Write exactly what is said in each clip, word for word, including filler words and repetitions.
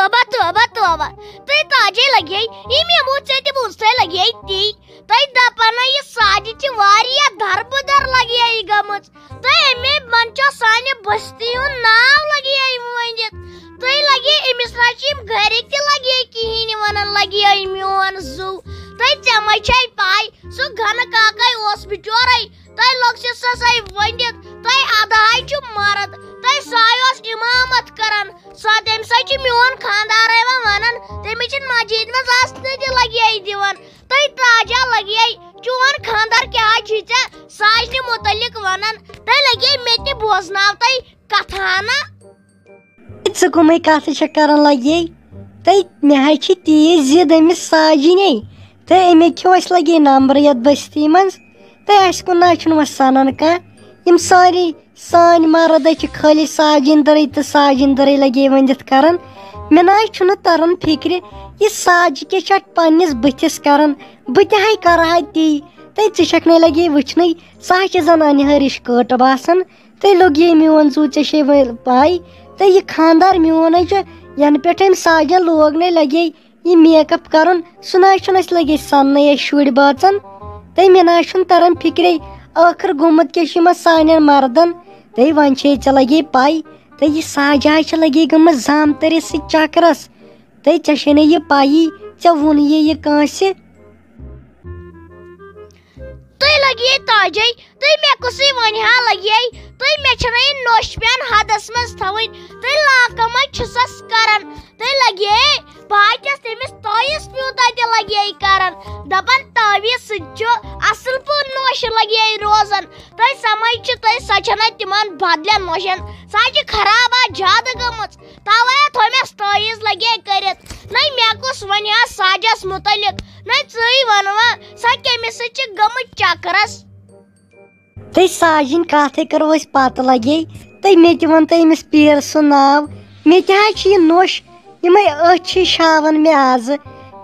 توبہ، توبہ، توبہ۔ تہٕ تاجے لگے، یہِ مےٚ وُچھ ژےٚ تہِ وُچھ، تۄہہِ لگے تی۔ تۄہہِ دپان یہِ ساجہِ چھِ واریاہ دربٕدر لگے یہِ گٔمٕژ۔ تہٕ اَمے منٛز چھُ سانہِ بستی ہُنٛد ناو لگے ؤنِتھ۔ تہٕ لگے أمِس نہ چھِ یِم گرِکۍ تہِ لگے کِہیٖنۍ، یہِ ونان لگے میون زُو۔ تہٕ ژےٚ ما چھے پاے، سُہ گنہٕ کاکے اوس بِچورے۔ تۄہہِ لوٚگ سُہ سسے ؤنِتھ، تۄہہِ ادہاے چھُ مرد، تۄہہِ سُہ اوس امامت کران۔ سۄ تٔمۍ سۭتۍ چھُ میون خاندار یِوان ونان، تٔمِس چھِنہٕ مسجد منٛز اژنہٕ تہِ لگے دِوان۔ تۄہہِ تاجا لگے، چون خاندار کیٛاہ چھُے ژےٚ ساجنہِ مُتعلق ونان؟ تۄہہِ لگے مےٚ تہِ بوزناو تۄہہِ کتھا نا؟ ژٕ کٕمے کتھٕ چھکھ کران لگے؟ تہٕ مےٚ حظ چھِ تیٖژ ضد أمِس ساجنے۔ تہٕ أمۍ کیو اَسہِ لگے نمبر یتھ بستی منٛز۔ تہٕ اَسہِ کُن نہ حظ چھُنہٕ وۄنۍ سنان کانٛہہ۔ یِم سٲری سٲنۍ مرد حظ چھِ خٲلی ساجِنۍ دٔرٕے تہٕ ساجِنۍ دٔرٕے لگے ؤنِتھ کران۔ مےٚ نہ حظ چھُنہٕ تران فکرِ، یہِ ساجہِ کیٛاہ چھِ اتھ پننِس بٕتھِس کران۔ بہٕ تہِ ہاے کرٕ ہا تی۔ تہٕ ژٕ چھکھ نَے لگے وٕچھنٕے، سۄ حظ چھِ زن انہِ ہرِش کٲٹہٕ باسان۔ تہٕ لوٚگ یے میون زُو، ژےٚ چھے وۄنۍ پاے۔ تہٕ یہِ خاندار میون حظ چھُ، ینہٕ پٮ۪ٹھ أمۍ ساجن لوگ نَے لگے یہِ میک اپ کرُن، سُہ نہ حظ چھُنہٕ اَسہِ لگے سننٕے، أسۍ شُرۍ بٲژن۔ تہٕ مےٚ نہ حظ چھُنہٕ تران فکرے، ٲخر گوٚمُت کیٛاہ چھُ یِمن سانٮ۪ن مردن؟ تہٕ وۄنۍ چھے ژےٚ لگے پاے، تہٕ یہِ ساجہِ حظ چھِ لگے گٔمٕژ زامتٕرِس سۭتۍ چکرس۔ تہٕ ژےٚ چھے نہٕ یہِ پایی، ژےٚ ووٚن یہِ یہِ کٲنٛسہِ؟ تُہۍ لگیے تاجے، تُہۍ مےٚ کُسٕے ونہِ ہا لگیے، تُہۍ مےٚ چھنہٕ یہِ نوٚش پیان حدس منٛز تھاوٕنۍ، تُہۍ لاکمٕے چھُسس کران، تُہۍ لگیے، بہٕ ہا چھس تٔمِس تعویٖذ پیوٗنٛتہ تہِ لگیے کران، دپان تعویٖذ سۭتۍ چھُ اصل پٲٹھۍ نوٚش لگیے روزان، تُہۍ سمجھ چھِ تُہۍ سۄ چھنہٕ تِمن بدلٮ۪ن نوٚشن، سۄ چھِ خراب آز زیادٕ گٔمٕژ، توے تھوٚو مےٚ تعویٖذ لگیے کٔرِتھ، نَے مےٚ کُس ونہِ ہا ساجس متعلق، نَے ژٕے وَنوا، سۄ کٔمِس سۭتۍ چھِ گٔمٕژ چکرس؟ تہٕ ساجِنۍ کَتھٕے کَرو أسۍ پَتہٕ لَگے۔ تہٕ مےٚ تہِ وَن تہٕ أمِس پیٖر سُنٛد ناو۔ مےٚ تہِ حظ چھِ یہِ نوٚش، یِمَے أچھ ہِش ہاوان مےٚ آزٕ۔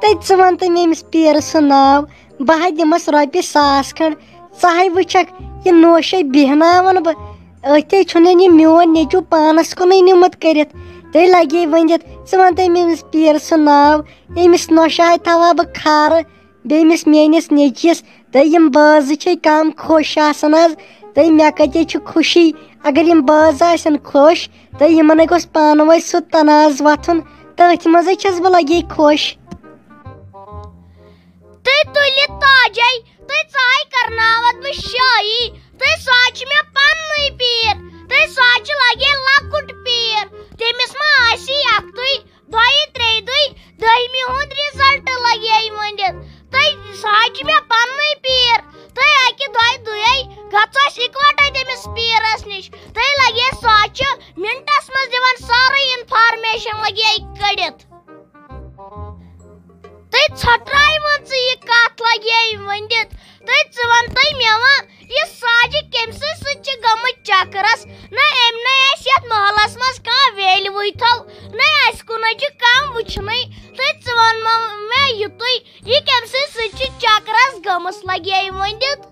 تہٕ ژٕ وَن تہٕ مےٚ أمِس پیٖر سُنٛد ناو۔ بہٕ ہا دِمَس رۄپیہِ ساس کھنٛڈ۔ ژٕ ہَے وٕچھَکھ، یہِ نوٚش ہے بیٚہناوَن بہٕ۔ أتھۍ چھُنہٕ یہِ میون نیٚچوٗ پانَس کُنُے نیوٗمُت کٔرِتھ۔ تہٕ لَگے ؤنِتھ، ژٕ وَن تہٕ مےٚ أمِس پیٖر سُنٛد ناو۔ أمِس نۄشہِ ہَے تھاوہا بہٕ کھارٕ۔ بیٚیہِ أمِس میٲنِس نیٚچوِس تہٕ یِم بٲژ زٕ چھے کم خۄش آسان آز۔ تہٕ مےٚ کتے چھِ خوشی، اگر یِم بٲژ آسن خۄش تہٕ یِمن گوٚژھ پانہٕ وٲنۍ سُہ تنازٕ وۄتھُن، تٔتھۍ منٛزے چھَس بہٕ لگے خۄش۔ تُہۍ تُلِو تاجے، تُہۍ ژاے کرناوتھ بہٕ شٲہی، تہٕ سُہ حظ چھُ مےٚ پننُے پیٖر، تہٕ سُہ حظ چھُ لگے لۄکُٹ پیٖر، تٔمِس ما آسی اکھتُے دۄیہِ ترٛیٚیہِ دُے دٔہمہِ ہُنٛد result لگے ؤنِتھ۔ تہٕ سُہ حظ چھُ مےٚ پننُے پیٖر۔ تہٕ اَکہِ دۄیہِ دُے گژھو أسۍ اِکوَٹَے تٔمِس پیٖرَس نِش۔ تہٕ لگے سُہ حظ چھُ مِنٹَس منٛز دِوان سٲرٕے information لگے کٔڑِتھ۔ تہٕ ژھۄٹرایہِ وۄنۍ ژٕ یہِ کَتھ لگے ؤنِتھ۔ تہٕ ژٕ وَن تہٕ مےٚ وَن، یہِ ساجہِ کٔمۍ سٕے سۭتۍ چھِ گٔمٕژ چکرس؟ نہ أمۍ نَے اَسہِ یَتھ محلس منٛز کانٛہہ value تھٲو، نہ اَسہِ کُنُے چھُ کانٛہہ وٕچھنٕے۔ تہٕ ژٕ وَن مےٚ یِتُے، یہِ کٔمۍ سٕے سۭتۍ چھِ چکرس گٔمٕژ لگے ؤنِتھ؟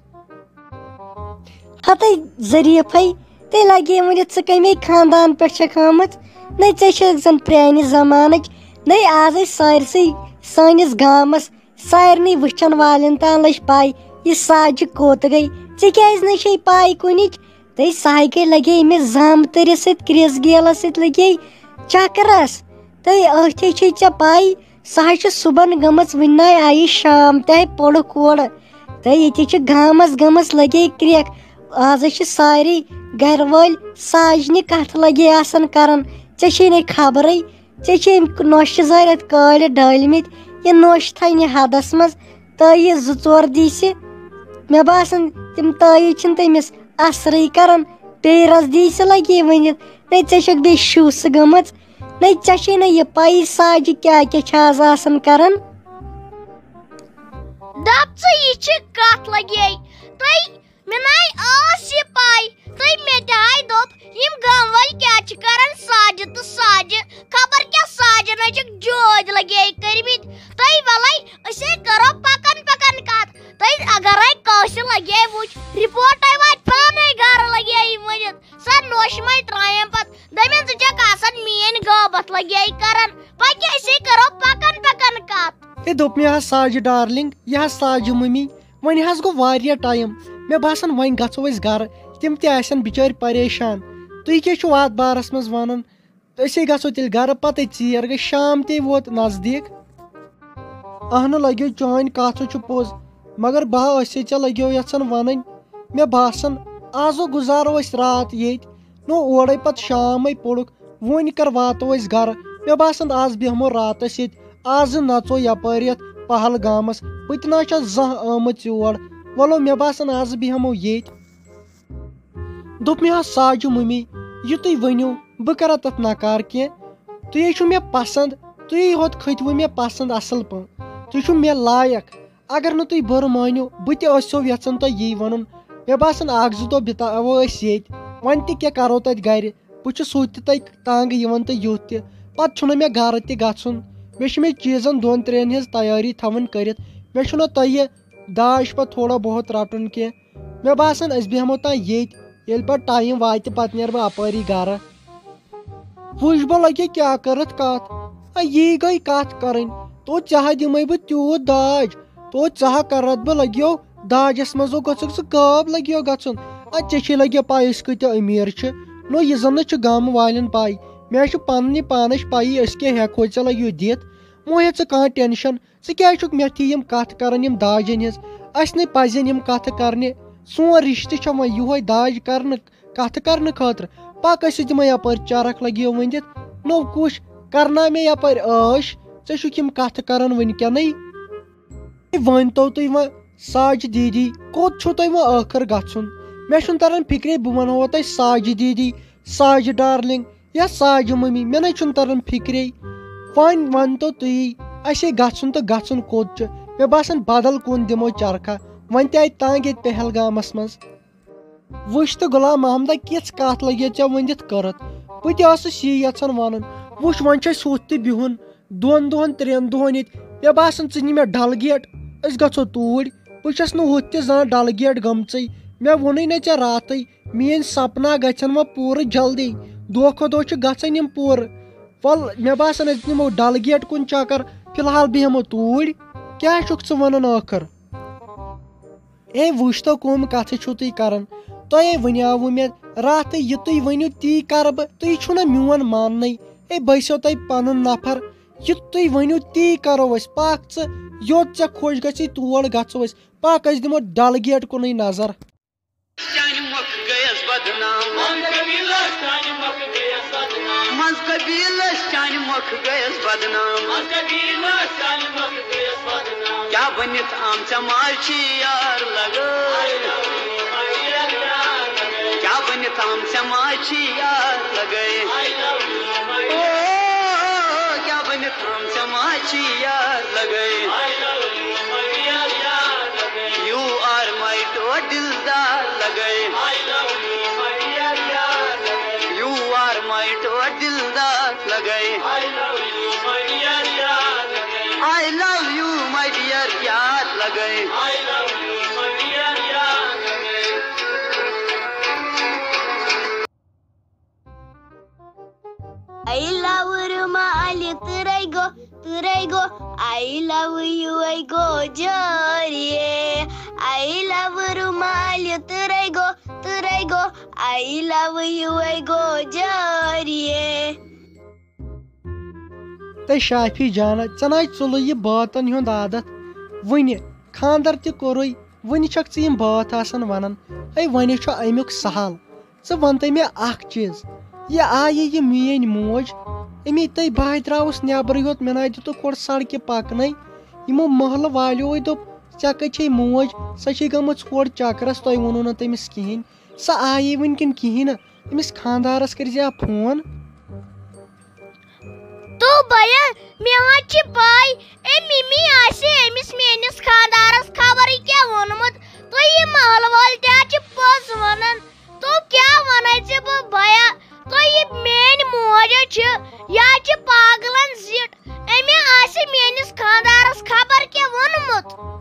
ہتے ظریٖفے، تیٚلہِ لگے ؤنِتھ ژٕ کَمے خاندان پٮ۪ٹھ چھَکھ آمٕژ؟ نَے ژےٚ چھَکھ زَن پرٛانہِ زمانٕچ، نَے آزَے سٲرسٕے سٲنِس گامَس سارنٕے وٕچھن والٮ۪ن تام لٔج پاے، یہِ ساجہِ کوٚت گٔے؟ ژےٚ کیازِ نہٕ چھے پاے کُنِچ؟ تہٕ ساے گٔے لگے أمِس زامتٕرِس سۭتۍ، کرِس گیلس سۭتۍ لگے چکرس۔ تہٕ أتھے چھے ژےٚ پاے، سۄ حظ چھِ صُبحن گٔمٕژ، وٕنہِ ناے آیہِ شام، تہِ آیہِ پوٚرُکھ اورٕ۔ تہٕ ییٚتہِ چھِ گامس گٔمٕژ لگے کرٛیکھ۔ آز حظ چھِ سارے گرٕ وٲلۍ ساجنہِ کتھٕ لگے آسان کران۔ ژےٚ چھے نَے خبرٕے، ژےٚ چھِ أمۍ نۄشہِ زٲرۍ اَتھ کالہِ ڈٲلمٕتۍ، یہِ نۄش تھاینہِ حدس منٛز، تہٕ یہِ زٕ ژور دیٖسہِ۔ مےٚ باسان، تِم تٲیٖز چھِنہٕ تٔمِس اثرٕے کران۔ پیرس دیٖسہِ لگی ؤنِتھ، نَے ژےٚ چھَکھ بیٚیہِ شُس گٔمٕژ، نَے ژےٚ چھے نہٕ یہِ پَیی ساجہِ کیٛاہ کیٛاہ چھِ آز آسان کران۔ دپ ژٕ، یہِ چھِ کتھ لگے تۄہہِ مےٚ نَے ٲس یہِ پَے، تہٕ مےٚ تہِ ہاے دوٚپ، یِم گامہٕ وٲلۍ کیٛاہ چھِ کران ساجہِ تہٕ ساجہِ، خبر کیٛاہ ساجہِ نَے چھِکھ جوٗدۍ لگے کٔرمٕتۍ۔ تہٕ وَلَے، أسے کرو پَکان پَکان کَتھ۔ تہٕ اگرے کٲنٛسہِ لگے وُچھ، رپورٹے واتہِ پانے گرٕ لگے یہِ ؤنِتھ۔ سۄ نوٚش مَے ترٛایَم پَتہٕ، دٔپِن، ژٕ چھَکھ آسان میٛٲنۍ غٲبت۔ کتھ لگے کران؟ پکے أسے کرو پکان پکان کتھ۔ ہے، دوٚپ مےٚ حظ ساجہِ ڈارلنگ، یہِ حظ ساجہِ مٔمی، وۄنۍ حظ گوٚو واریاہ ٹایم۔ مےٚ باسان وۄنۍ گژھو أسۍ گرٕ، تِم تہِ آسن بِچٲرۍ پریشان۔ تُہۍ کیٛاہ چھِو اتھ بارس منٛز ونان؟ أسے گژھو تیٚلہِ گرٕ، پتے ژیر گٔے، شام تے ووت نزدیٖک۔ اہنہٕ لگیو چٲنۍ کتھ چھُ پوٚز، مگر بہٕ ہا ٲسے ژےٚ لگیو یژھان ونٕنۍ۔ مےٚ باسان آزو گُزارو أسۍ راتھ ییٚتۍ، نو اورے پتہٕ شامے پوٚرُکھ، وۄنۍ کر واتو أسۍ گرٕ؟ مےٚ باسان آز بیٚہمو راتس ییٚتۍ، آز نژو یپٲرۍ یتھ پہلگامس، بہٕ تہِ نہ چھس زانٛہہ آمٕژ یور۔ وَلو مےٚ باسان آز بیٚہمو ییٚتۍ۔ دوٚپ مےٚ حظ ساجہِ مٔمی، یہِ تُہۍ ؤنِو، بہٕ کَرا تَتھ نَکار کینٛہہ؟ تُہۍ ہے چھِو مےٚ پَسنٛد، تُہۍ ہوت کھٔتۍوٕ مےٚ پَسنٛد اَصٕل پٲٹھۍ، تُہۍ چھِو مےٚ لایق۔ اگر نہٕ تُہۍ بُرٕ مٲنِو، بہٕ تہِ ٲسِو یَژھان تۄہہِ یی وَنُن۔ مےٚ باسان اَکھ زٕ دۄہ بِتاوو أسۍ ییٚتہِ، وۄنۍ تہِ کیٛاہ کَرو تَتہِ گَرِ؟ بہٕ چھُس ہُتہِ تہِ تۄہہِ تنٛگ یِوان تہٕ یُتھ تہِ۔ پَتہٕ چھُنہٕ مےٚ گَرٕ تہِ گژھُن۔ مےٚ چھِ مےٚ چیٖزَن دۄن ترٛٮ۪ن ہِنٛز تیٲری تھاوٕنۍ کٔرِتھ۔ مےٚ چھُنہٕ تۄہہِ داج پَتہٕ تھوڑا بہت رَٹُن کینٛہہ۔ مےٚ باسان أسۍ بیٚہمو تام ییٚتۍ، ییٚلہِ پَتہٕ ٹایم واتہِ پَتہٕ نیرٕ بہٕ اَپٲری گَرٕ۔ وٕچھ بہٕ لَگہِ کیٛاہ کٔرٕتھ کَتھ۔ اَ، یی گٔے کَتھ کَرٕنۍ۔ تو ژےٚ ہا دِمَے بہٕ تیوٗت داج، تو ژےٚ ہا کَرَتھ بہٕ لَگیو داجَس منٛز، ہو گژھکھ ژٕ غٲب لَگیو گژھُن۔ اَ، ژےٚ چھے لَگیو پَے أسۍ کۭتیٛاہ أمیٖر چھِ۔ نو یہِ زَن نہٕ چھُ گامہٕ والٮ۪ن پَے، مےٚ چھُ پَننہِ پانَس پَیی أسۍ کیٛاہ ہٮ۪کہو ژےٚ لَگیو دِتھ۔ مو ہے ژٕ کانٛہہ ٹٮ۪نشَن۔ ژٕ کیٛازِ چھُکھ مٮ۪تھی یِم کَتھٕ کَران، یِم داجَن ہِنٛز؟ اَسہِ نَے پَزن یِم کَتھٕ کَرنہِ۔ سون رِشتہٕ چھےٚ وۄنۍ یِہوٚے داج کَرنہٕ، کَتھٕ کَرنہٕ خٲطرٕ۔ پَکھ أسۍ دِمو یَپٲرۍ چرکھ لَگیو ؤنِتھ۔ نو کُش، کَرنا مےٚ یَپٲرۍ عٲش؟ ژےٚ چھُکھ یِم کَتھٕ کَران وٕنکٮ۪نٕے۔ ہے، ؤنۍ تو تُہۍ وۄنۍ ساجہِ دیٖدی، کوٚت چھُو تۄہہِ وۄنۍ ٲخٕر گژھُن؟ مےٚ چھُنہٕ تَران فِکرے، بہٕ وَنہو تۄہہِ ساجہِ دیٖدی، ساجہِ ڈارلِنٛگ، یا ساجہِ مٔمی، مےٚ نَے چھُنہٕ تَران فِکرے۔ وۄنۍ وَنتو تُہی، اَسے گژھُن تہٕ گژھُن کوٚت چھُ؟ مےٚ باسان بدل کُن دِمو چرکھا۔ وۄنۍ تہِ آیہِ تنٛگ ییٚتہِ پہلگامَس منٛز۔ وٕچھ تہٕ غلام محمدہ، کِژھ کَتھ لَگے ژےٚ ؤنِتھ کٔرٕتھ؟ بہٕ تہِ ٲسٕس یی یَژھان وَنُن۔ وٕچھ، وۄنۍ چھُ اَسہِ ہُتھ تہِ بِہُن۔ دۄن دۄہن، ترٛٮ۪ن دۄہن ییٚتہِ۔ مےٚ باسان، ژٕ نہِ مےٚ ڈل گیٹ، أسۍ گژھو توٗرۍ۔ بہٕ چھَس نہٕ ہُتھ تہِ زانٛہہ ڈل گیٹ گٔمژٕے۔ مےٚ ووٚنُے نہ ژےٚ راتھٕے، میٛٲنۍ سپنا گژھن وۄنۍ پوٗرٕ جلدی۔ دۄہ کھۄتہٕ دۄہ چھِ گژھان یِم پوٗرٕ۔ وَل، مےٚ باسان، أسۍ نِمو ڈل گیٹ کُن چکر۔ فی الحال بیٚہمو توٗرۍ۔ کیٛاہ چھُکھ ژٕ وَنان ٲخٕر؟ اے، وٕچھ تو، کٕم کتھٕ چھِو تُہۍ کران؟ تۄہے ؤنیاوٕ مےٚ راتھٕے، یہِ تُہۍ ؤنِو، تی کرٕ بہٕ۔ تُہۍ چھِو نہ میون ماننٕے۔ اے، بہٕ ٲسِو تۄہہِ پنُن نفر، یہِ تُہۍ ؤنِو، تی کرو أسۍ۔ پکھ ژٕ، یوٚت ژےٚ خۄش گژھی، تور گژھو أسۍ۔ پکھ، أسۍ دِمو ڈل گیٹ کُنُے نظر۔ چانہِ مۄکھٕ گٔیَس بدنام۔ منٛز قبیٖلس چانہِ مۄکھٕ گٔیَس بدنام۔ کیٛاہ بٔنِتھ آم ژےٚ ماجہِ یار لگٲے؟ کیٛاہ بٔنِتھ آم ژےٚ ماجہِ یار لگٲے؟ او، کیٛاہ بٔنِتھ آم ژےٚ ماجہِ یار لگٲے؟ You are my ٹوٹھ دلدار لگٲے۔ You are my ٹوٹھ دلدار لگٲے۔ I love you my dear یار لگٲے۔ I love رومالی تہٕ رنگو، تہٕ رنگو۔ I love you اے گوجریے۔ I love رومالی تہٕ رنگو، تہٕ رنگو۔ I love you اے گوجریے۔ تہٕ شافی جانہ، ژےٚ نہ ژوٚلُے یہِ بٲتن ہُنٛد عادت وُنہِ۔ خانٛدر تہِ کوٚرُے، وُنہِ چھکھ ژٕ یِم بٲتھ آسان ونان۔ ہے، وۄنۍ چھُ امیُک سہل۔ ژٕ وَن تہٕ مےٚ اَکھ چیٖز، یہِ آیہِ یہِ میٛٲنۍ موج، أمی تٔمۍ بہٕ ہَے درٛاوُس نٮ۪برٕے یوت، مےٚ نَے دیُتُکھ ہورٕ سڑکہِ پَکنَے۔ یِمو محلہٕ والیوٕے دوٚپ، "ژےٚ کَتہِ چھے موج؟ سۄ چھے گٔمٕژ ہورٕ چکرَس، تۄہہِ ووٚنوُ نہٕ تٔمِس کِہیٖنۍ۔ سۄ آیی وٕنہِ کِنہٕ کِہیٖنۍ نہٕ؟ أمِس خانٛدارَس کٔرۍزِ ہا فون۔" تو بیا، مےٚ حظ چھِ پَے، أمۍ مِمی آسہِ أمِس میٛٲنِس خانٛدارَس خبرٕے کیٛاہ ووٚنمُت۔ تُہۍ یہِ محلہٕ وٲلۍ تہِ حظ چھِ پوٚز وَنان۔ تو کیٛاہ وَنَے ژےٚ بہٕ بیا؟ تۄہہِ یہِ میٛٲنۍ موج حظ چھِ، یہِ حظ چھِ پاگلَن زِٹھ۔ أمۍ آسہِ میٛٲنِس خانٛدارَس خبر کیٛاہ ووٚنمُت۔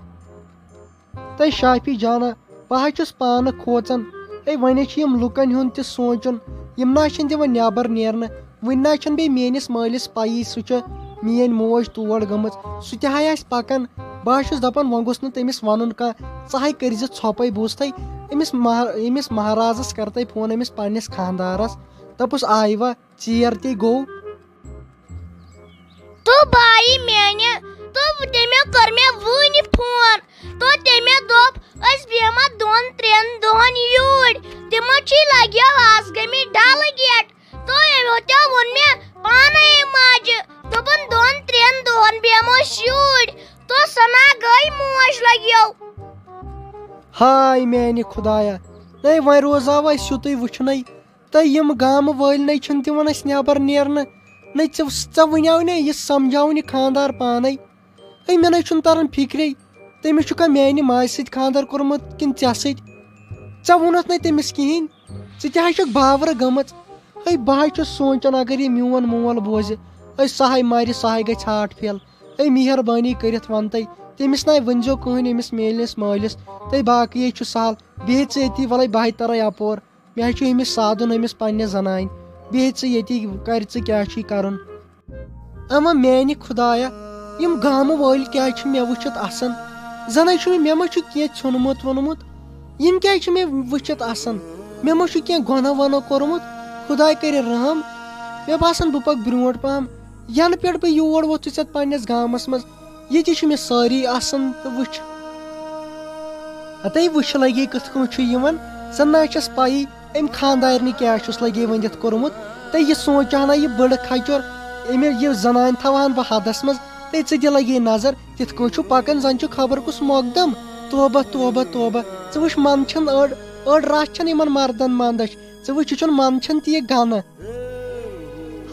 تہٕ شافی جانہ، بہٕ حظ چھُس پانہٕ کھوژان۔ ہے، وۄنۍ چھِ یِم لُکَن ہُنٛد تہِ سونٛچُن، یِم نہ حظ چھِنہٕ دِوان نٮ۪بر نیرنہٕ۔ وٕنہِ نہ چھَنہٕ بیٚیہِ میٲنِس مٲلِس پَیی، سُہ چھُ میٲنۍ موج تور گٔمٕژ، سُہ تہِ ہا آسہِ پَکان۔ بہٕ ہا چھُس دَپان، وۄنۍ گوٚژھ نہٕ تٔمِس وَنُن کانٛہہ، ژٕ ہاے کٔرۍ زِ ژھۄپَے، بوٗزتھٕے؟ أمِس مہر-، أمِس مہرازَس کَرتَے فون، أمِس پنٛنِس خانٛدارَس، دَپُس، آیوا، ژیر تہِ گوٚو۔ تو بایی میانہِ، تو تٔمۍ کٔر مےٚ وُنہِ فون۔ تو تٔمۍ دوٚپ، أسۍ بیٚہمو دۄن ترٛٮ۪ن دۄہن یوٗرۍ۔ تِمو چھِ لگیو آز گٔمٕتۍ ڈل گیٹ۔ تو أمۍ تہِ ووٚن مےٚ پانے ماجہِ، دوٚپُن، دۄن ترٛٮ۪ن دۄہن بیٚہمو أسۍ یوٗرۍ۔ تو سنا گٔے موج لگیو۔ ہاے میانہِ خدایا، ہے وۄنۍ روزاو أسۍ یُتُے وٕچھنَے۔ تہٕ یِم گامہٕ وٲلۍ نَے چھِنہٕ دِوان اَسہِ نٮ۪بر نیرنہٕ۔ نَے ژےٚ، ژےٚ وَنیو نے یہِ، سَمجھاوُن یہِ خانٛدار پانَے۔ ہے، مےٚ نَے چھُنہٕ تَران فِکرے، تٔمِس چھُکھا میٛانہِ ماجہِ سۭتۍ خانٛدار کوٚرمُت کِنہٕ ژےٚ سۭتۍ؟ ژےٚ ووٚنُتھ نَے تٔمِس کِہیٖنۍ۔ ژٕ تہِ ہا چھُکھ باورٕ گٔمٕژ۔ ہے، بہٕ ہا چھُس سونٛچان، اگر یہِ میون مول بوزِ، ہے، سُہ ہاے مَرِ، سُہ ہاے گژھِ heart fail۔ ہے، مہربٲنی کٔرِتھ وَن تَے، تٔمِس نَے ؤنۍزیو کٕہٕنۍ، أمِس میٛٲنِس مٲلِس۔ تہٕ باقٕے ہے چھُ سہل، بیٚہہ ژٕ ییٚتی، وَلَے بہٕ ہاے تَرَے اَپور۔ مےٚ حظ چھُ أمِس سادُن، أمِس پنٛنِس زنانہِ۔ بیٚہہ ژٕ ییٚتی، کَرِ ژٕ کیٛاہ چھُے کَرُن۔ اما میٛانہِ خۄدایا، یِم گامہٕ وٲلۍ کیٛازِ چھِ مےٚ وٕچھِتھ اَسان؟ زَنَے چھُ مےٚ، مےٚ ما چھُ کینٛہہ ژھیوٚنمُت ووٚنمُت؟ یِم کیٛازِ چھِ مےٚ وٕچھِتھ اَسان؟ مےٚ ما چھُ کینٛہہ گۄناہ وۄناہ کوٚرمُت؟ خۄداے کَرِ رحم۔ مےٚ باسان، بہٕ پَکہٕ برٛونٛٹھ پَہَم۔ یَنہٕ پٮ۪ٹھ بہٕ یور ووٚتھُس یَتھ پنٛنِس گامَس منٛز، ییٚتہِ چھِ مےٚ سٲری آسان تہٕ وٕچھ۔ ہتے وٕچھ لگے کِتھ کٲٹھۍ چھُ یِوان، زن نہ چھس پَیی أمۍ خانٛدارنہِ کیٛاہ چھُس لگے ؤنِتھ کوٚرمُت۔ تہٕ یہِ سونٛچہٕ ہنا یہِ بٔڑ کھچُر، أمۍ یہِ زنانہِ تھاوہن بہٕ حدس منٛز۔ تہٕ ژٕ دِ لگے نظر، تِتھ کٲٹھۍ چھُ پکان زن چھُ خبر کُس مۄقدم۔ توبہ، توبہ، توبہ۔ ژٕ وٕچھ، منٛد چھَنہٕ أڑ، أڑ رژھ چھَنہٕ یِمن مردن منٛدچھ۔ ژٕ وٕچھ، یہِ چھُنہٕ منٛد چھَنہٕ تہِ یہِ گنہٕ۔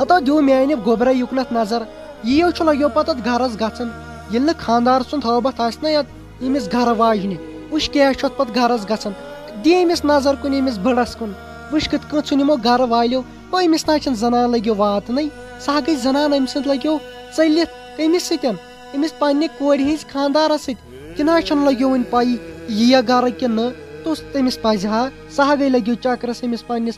ہتو دیو میانہِ گوٚبرا یُکنتھ نظر۔ یِیو چھُ لگیو پتہٕ اتھ گرس گژھان۔ ییٚلہِ نہٕ خانٛدار سُنٛد ہٲبتھ آسہِ نہ یتھ أمِس گرٕ واجنہِ، وٕچھ کیٛاہ چھُ اتھ پتہٕ گرس گژھان۔ دِ أمِس نظر کُن، أمِس بٕڑس کُن۔ وٕچھ کِتھ کٔنۍ ژھُن یِمو گرٕ والیو۔ او، أمِس نہ چھَنہٕ زنان لگیو واتنٕے۔ سۄ ہا گٔے زنان أمۍ سٕنٛدۍ لگیو ژٔلِتھ۔ کٔمِس سۭتۍ؟ أمِس پننہِ کورِ ہٕنٛزِ خانٛدارس سۭتۍ۔ تہِ نہ چھَنہٕ لگیو وٕنہِ پَیی، یِیہ گرٕ کِنہٕ نہ۔ تہٕ تٔمِس پزِ ہا، سۄ ہا گٔے لگیو چکرس أمِس پننِس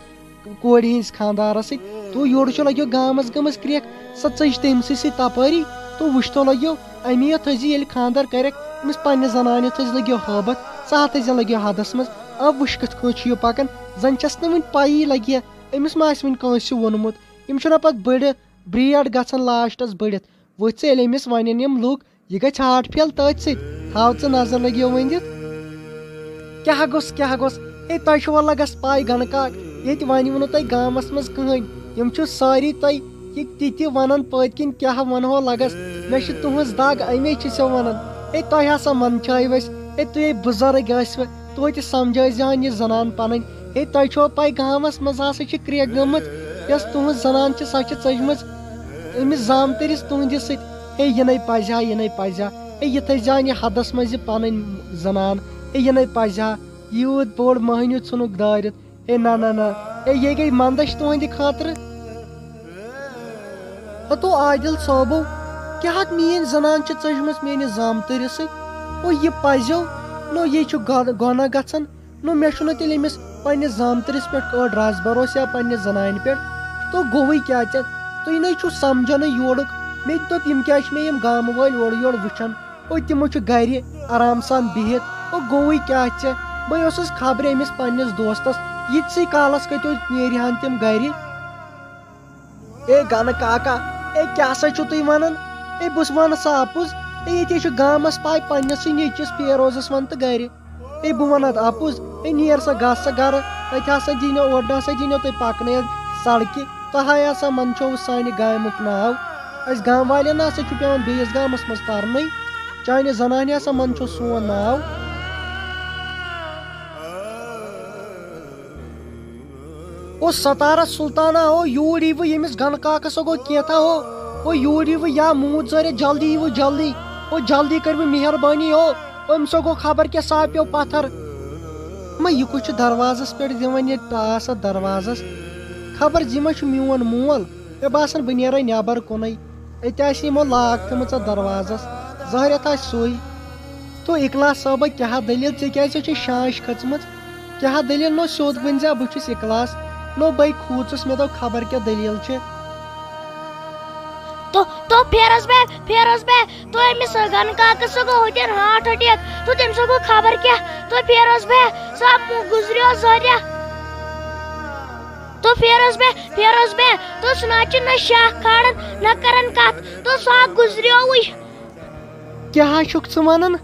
کورِ ہٕنٛزِ خانٛدارس سۭتۍ۔ تو یورٕ چھُ لگیو گامس گٔمٕژ کرٛیکھ، سۄ ژٔج تٔمۍ سٕے سۭتۍ تپٲری۔ تو وٕچھ تو لگیو، امی یوت تھٲیزِ ییٚلہِ خانٛدر کرٮ۪کھ، أمِس پننہِ زنانہِ تھٲیزِ لگیو ہٲبتھ، سۄ ہا تھٲیزِ لگیو حدس منٛز۔ اب وٕچھ کِتھ کٲٹھۍ چھُ یہِ پکان، زن چھس نہٕ وٕنہِ پَیی لگہِ أمِس ما آسہِ وٕنہِ کٲنٛسہِ ووٚنمُت۔ یِم چھِنہ پتہٕ بٔڑٕ برٛیڈ گژھان لاسٹس بٔڑِتھ۔ وٕچھ ژٕ، ییٚلہِ أمِس ونن یِم لُکھ، یہِ گژھِ ہارٹ فیل تٔتھۍ سۭتۍ۔ تھاو ژٕ نظر لگیو ؤنِتھ۔ کیٛاہ گوٚژھ، کیٛاہ گوٚژھ؟ ہے، تۄہہِ چھُوا لگس پاے گنہٕ کاک، ییٚتہِ ونہِ ووٚنوٕ تۄہہِ گامس منٛز کٕہٕنۍ۔ یِم چھِ سٲری تۄہہِ یہِ تہِ تہِ ونان پٔتۍ کِنۍ کیٛاہ ونہو لگس۔ مےٚ چھِ تُہٕنٛز دگ، اَمے چھِ سو ونان۔ ہے، تۄہہِ ہسا منٛدچھٲیِو أسۍ۔ ہے، تُہۍ ہے بُزرگ ٲسوٕ، توتہِ سمجھٲیزِ ہن یہِ زنان پنٕنۍ۔ ہے، تۄہہِ چھوا پاے گامس منٛز ہسا چھِ کرٛیکھ گٔمٕژ، یۄس تُہٕنٛز زنان چھِ، سۄ چھِ ژٔجمٕژ أمِس زامتٕرِس تُہٕنٛدِس سۭتۍ۔ ہے، یہِ نَے پَزِ ہا، یہِ نَے پَزِ ہا۔ ہے، یہِ تھٲیزِہَن یہِ حدَس منٛز یہِ پَنٕنۍ زَنان۔ ہے، یہِ نَے پَزِ ہا۔ یوٗت بوٚڑ مٔہنیوٗ ژھٕنُکھ دٲرِتھ۔ ہے، نہ، نہ، نہ۔ ہے، یہِ گٔے منٛدَچھ تُہٕنٛدِ خٲطرٕ۔ ہتو عادل صٲبو، کیٛاہ اَتھ میٛٲنۍ زَنان چھِ ژٔجمٕژ میٛٲنِس زامتٕرِس سۭتۍ؟ او، یہِ پَزیو؟ نو، یہِ چھُ گۄ-، گۄناہ گژھان۔ نو، مےٚ چھُنہٕ تیٚلہِ أمِس پننِس زامتٕرِس پٮ۪ٹھ کٔہٕر راز بروسہٕ یا پننہِ زنانہِ پٮ۪ٹھ۔ تو گوٚوٕے کیٛاہ ژےٚ؟ تُہۍ نَے چھُو سمجھنٕے یورُک۔ مےٚ تہِ دوٚپ، یِم کیٛازِ چھِ مےٚ یِم گامہٕ وٲلۍ اورٕ یورٕ وٕچھان؟ او، تِمو چھُ گرِ آرام سان بِہِتھ۔ او، گوٚوٕے کیٛاہ ژےٚ؟ بہٕ اوسُس خبرِ أمِس پننِس دوستس، ییٖتسٕے کالس کتہِ نیرِ ہن تِم گرِ۔ اے گنہٕ کاکا، اے کیٛاہ سا چھِو تُہۍ ونان؟ اے بہٕ وَنہٕ سا اَپُز، اے ییٚتے چھُ گامس پاے پننِسٕے نیٚچوِس پیروزس وَن تہٕ گرِ۔ اے بہٕ وَنہٕ اَتھ اَپُز، اے نیر سا گژھ سا گرٕ، اَتہِ ہسا دی نہٕ اورٕ نہ سا دی نہٕ تُہۍ پکنٲیِتھ سڑکہِ، تۄہہِ ہسا منٛدچھو سانہِ گامُک ناو۔ اَسہِ گام والٮ۪ن نہ سا چھُ پٮ۪وان بیٚیِس گامس منٛز ترنُے، چانہِ زنانہِ ہسا منٛدچھو سون ناو۔ او ستارہ سلطانہ، او یوٗرۍ یِیِو ییٚمِس گنہٕ کاکس سا گوٚو کینٛہہ تھا، او، او یوٗرۍ یِیِو یا موٗد زٲرِتھ جلدی یِیِو جلدی، او جلدی کٔرِو مہربٲنی، او أمۍ سا گوٚو خبر کیٛاہ ساپیو پتھر۔ ما یہِ کُس چھُ دروازس پٮ۪ٹھ دِوان یہِ ٹاس اتھ دروازس؟ خبر زِ ما چھُ میون مول، مےٚ باسان بہٕ نیرے نٮ۪بر کُنٕے، أتہِ آسہِ یِمو لاک تھٲمٕژ اتھ دروازس، ظٲہرتھ آسہِ سُے۔ تو اخلاص صٲبہ، کیٛاہ دٔلیٖل؟ ژےٚ کیٛازِ چھےٚ شانٛش کھٔژمٕژ؟ کیٛاہ دٔلیٖل؟ نو سیوٚد ؤنۍ زِ، بہٕ چھُس اخلاص۔ نو بے کھوٗژُس، مےٚ دوٚپ خبر کیٛاہ دٔلیٖل چھِ۔ تو تو فیروز بے، فیروز بے، تو أمِس گنہٕ کاکس سُہ گوٚو ہوٚتٮ۪ن heart attack، تو تٔمِس سُہ گوٚو خبر کیٛاہ، تو فیروز بے، سُہ گُزریو زہریا۔ تو فیروز بے، فیروز بے، تو سُہ نہ چھُ نہ شاہ کھالان، نہ کران کتھ، تو سُہ گُزریووٕے۔ کیٛاہ حظ چھُکھ ژٕ ونان؟